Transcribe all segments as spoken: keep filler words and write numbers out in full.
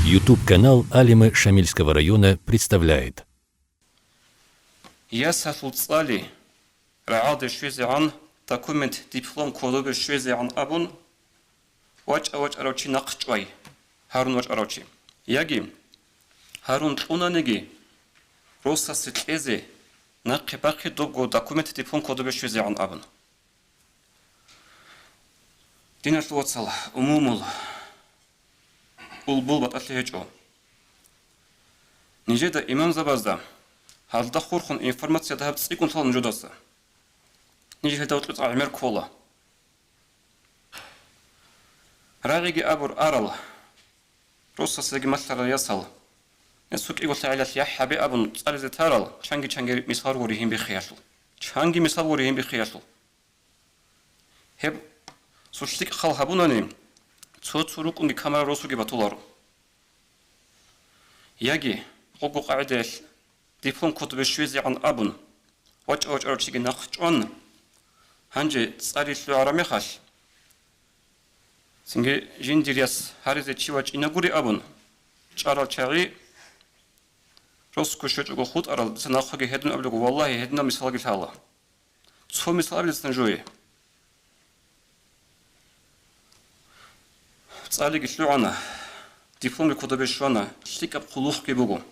YouTube-канал Алимы Шамильского района представляет. Ясалъул цӀали рагӀалде щвезегӀан, документ, диплом кодобе щвезегӀан абун, вачӀа-вачӀарав чи нахъ чӀвай, гьарун вачӀарав чи. Яги гьарун кьунаниги, росасе кьезе, нахъе бахъе добго документ, диплом кодобе щвезегӀан абун. Диналъул вацал, умумул улбул батӀалъи гьечӀо. Нижеда имамзабазда гьалда хурхун информация дагьаб цӀикӀкӀун лъала нужедаса. Ниж гьелда гьоркьоб цӀакъ гӀемер ккола. РагӀиги абур арал, росасеги малъарал ясал, гьес цо кӀиго лъагӀалалъ яхӀ гьабе абун цӀализе тарал, чанги-чанги мисал гури гьин биххиялъул. Чанги мисал гури гьин биххиялъул. Гьеб цо лъикӀ хал гьабунани, цо-цо рукӀунги камарал росуги батуларо. Яги, гъого къагӀидаялъ, диплом кодобе щвезегӀан абун, вачӀа-вачӀарав чиги нахъ чӀван, гьанже цӀали лъугӀараб мехалъ, цинги жиндир яс гьаризе чи вачӀина гури абун, чӀарал чагӀи росго щвечӀого хутӀарал, дица нахъеги гьедин абулего, валлагьи, гьединал мисалги лъала. Цо мисал абилицин жуе. ЦӀалиги лъугӀана, дипломги кодобе щвана, лъикӀаб хъулухъги буго.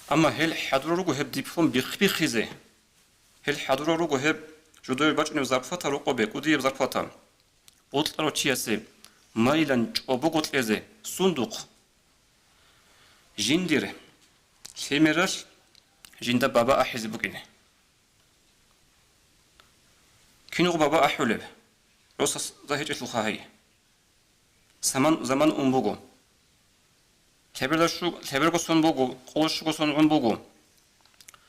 Амма гьел хӀадурал руго гьеб диплом бихбихизе. Гьел хӀадурал руго гьеб жидее бачӀунеб зарплата рокъобе, кӀудияб зарплата. Бокьарав чиясе майилан чӀобого кьезе сундухъ. Жиндир лъимералъ жинда баба ахӀизе букӀине. Кинго баба ахӀулеб? Росасда гьечӀелъулха гьай. Саман, заман ун буго. Лъеберда щу-, лъеберго сон буго, къоло щуго сон ун буго.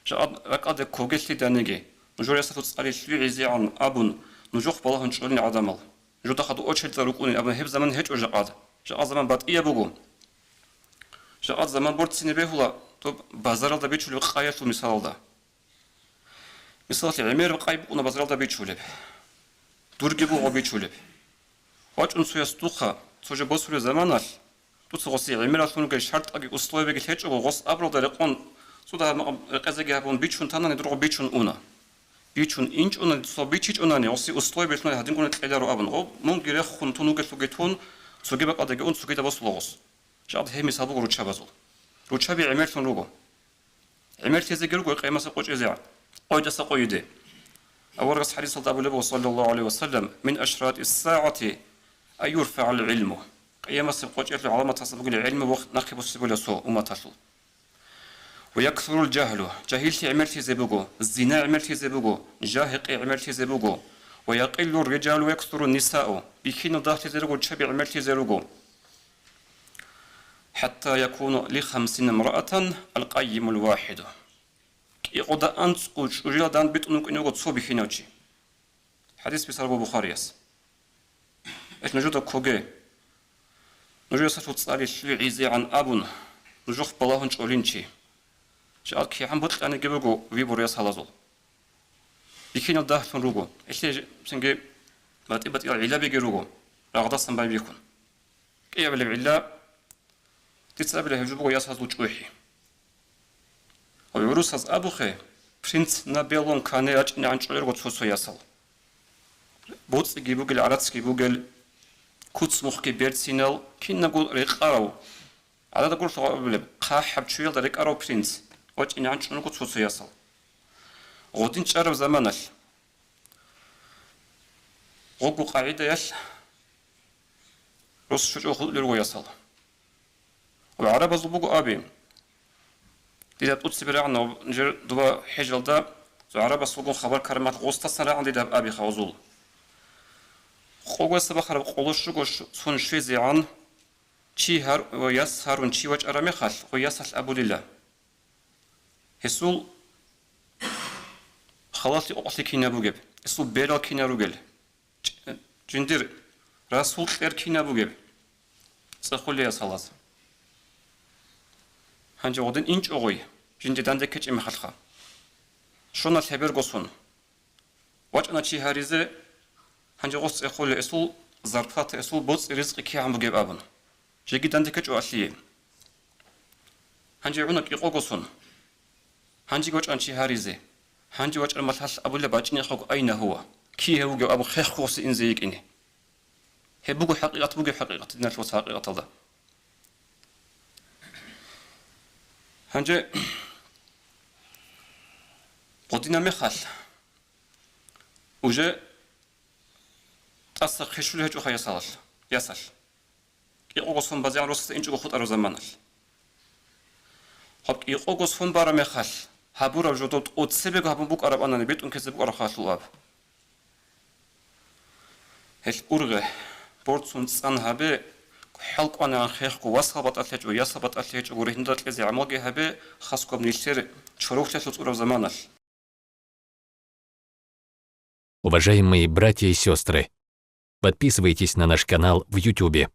Жакъа ракӀалде ккоге лъиданиги, нужер ясалъул цӀали лъугӀизегӀан абун, нужехъ балагьун чӀолин гӀадамал. Жуда хадуб очередьда рукӀунин абун гьеб заман гьечӀо жакъад. Жакъа заман батӀияб буго. Жакъа заман борцине бегьула доб базаралда бичулеб къаялъул мисалалда. Мисалалъе, гӀемер къай букӀуна базаралда бичулеб. Дурги буго бичулеб. ВачӀун цояс духъа, цо жо босулеб заманалъ, дуца гъосие гӀемераллъун ругел шартӀаги условияги лъечӀого, гъос абуралда рекъон, цо дагьаб макъ рекъезеги гьабун, бичун танани, дурго бичун уна. Бичун инчӀунани, цо бичичӀунани, гъосие условиялъун гьадингун кьеларо абун, гъо, мунги рехун тун вугелъулги тун, цоги бакӀалдеги ун, цогидаб босула гъос. Жакъад гьеб мисал буго руччабазул. Руччаби гӀемерлъун руго. ГӀемерлъизеги руго къиямасеб къо чӀезе, къойдаса къойиде. Аварагас хӀадисалда абулеб буго, саллаллагьу гӀалайгьи ва саллам: «Мин ашратис сагӀати ан юрфагӀал гӀилму». Къиямасеб къо чӀезул гӀаламатасан бугила гӀилму вахъ нахъе босизе болеб цо умматалъул. «Ва яксурул жагьлу», жагьиллъи гӀемерлъизе буго, зина гӀемерлъизе буго, жагьикъи гӀемерлъизе буго. «Ва якъиллур рижалу ва яксурун нисау», бихьинал дагьлъизе руго, руччаби гӀемерлъизе руго. «ХӀатта якуна ли хамсина имраатан ал-къаййимул вахӀиду». КӀикъода анцӀго чӀужуялда дандбитӀун вукӀине вуго цо бихьинав чи. ХӀадис бицараб буго Бухарияс. Гьелъ нужеда ккоге, нужер ясалъул цӀали лъугӀизегӀан абун, нужехъ балагьун чӀолин чи. Жакъа кигӀан бокьаниги буго выбор ясалазул. Бихьинал дагьлъун руго, гьелъие цинги батӀи-батӀиял гӀиллабиги руго, рагъдасан байбихьун. КӀиабилеб гӀилла, дица абила гьеб жо буго ясазул чӀухӀи. Ва гӀурусаз абухъе, принц на белом коне рачӀинегӀан чӀолел руго цо-цо ясал. БоцӀиги бугел, гӀарацги бугел, куц-мухъги берцинал, кинабго рекъарав. ГӀадада гурлъ гъабулеб, хъахӀаб чуялда рекӀарав принц вачӀинегӀан чӀун руго цо-цо ясал. Гъодин чӀараб заманалъ, гъогго къагӀидаялъ, рос щвечӀого хутӀулел руго ясал. Ва гӀарабазул буго аби. Дида тӀоцебе рагӀана нижер доба хӀежалда, цо гӀарабас вугун хабар карамат гъостасан рагӀана дида гьаб аби хавзул. Къого сабахъараб къоло щуго щ-, сон щвезегӀан чи гьар-, ва яс гьарун чи вачӀараб мехалъ, гъо ясалъ абулила. Гьесул халалъи къокълъи кинаб бугеб, гьесул берал кинаб ругел, ч-, жиндир расул кьер кинаб бугеб, цӀехулеяс гьалаз. Гьанже гъодин инчӀо гъой, жинде данде ккечӀеб мехалъха. Щона лъеберго сон. ВачӀана чи гьаризе, гьанже гъос цӀехулел, гьесул зарплата, эсул боцӀи-ризкъи кигӀан бугеб абун. Жеги данде ккечӀо алъие. Гьанже гӀуна кӀикъого сон. Гьанжеги вачӀана чи гьаризе. Гьанже вачӀараб мехалъ абулеб бачӀинехъего айна гьува. Кигьав вугев абун хехго гъосе инзе йикӀине. Гьеб буго хӀакъикъат, бугеб хӀакъикъат, диналъул вацал, хӀакъикъаталда. Гьанже гъодинаб мехалъ уже тӀаса хъе щулеб гьечӀоха ясалалъ, ясалъ. КӀикъого сон базегӀан росасда инчӀого хутӀараб заманалъ. Гьаб кӀикъого сон бараб мехалъ, гьабураб жо доб тӀоцебего гьабун букӀарабани, бетӀун ккезе букӀараб халъул аб. Гьелъ ургъе, борцун цӀан гьабе, хӀалкӀванагӀан хехго, васал батӀалъи гьечӀого, ясал батӀалъи гьечӀого, ригьнида кьезе гӀамалги гьабе, хасго нилъер чороклъиялъул цӀураб заманалъ. Уважаемые братья и сестры, подписывайтесь на наш канал в Ютубе.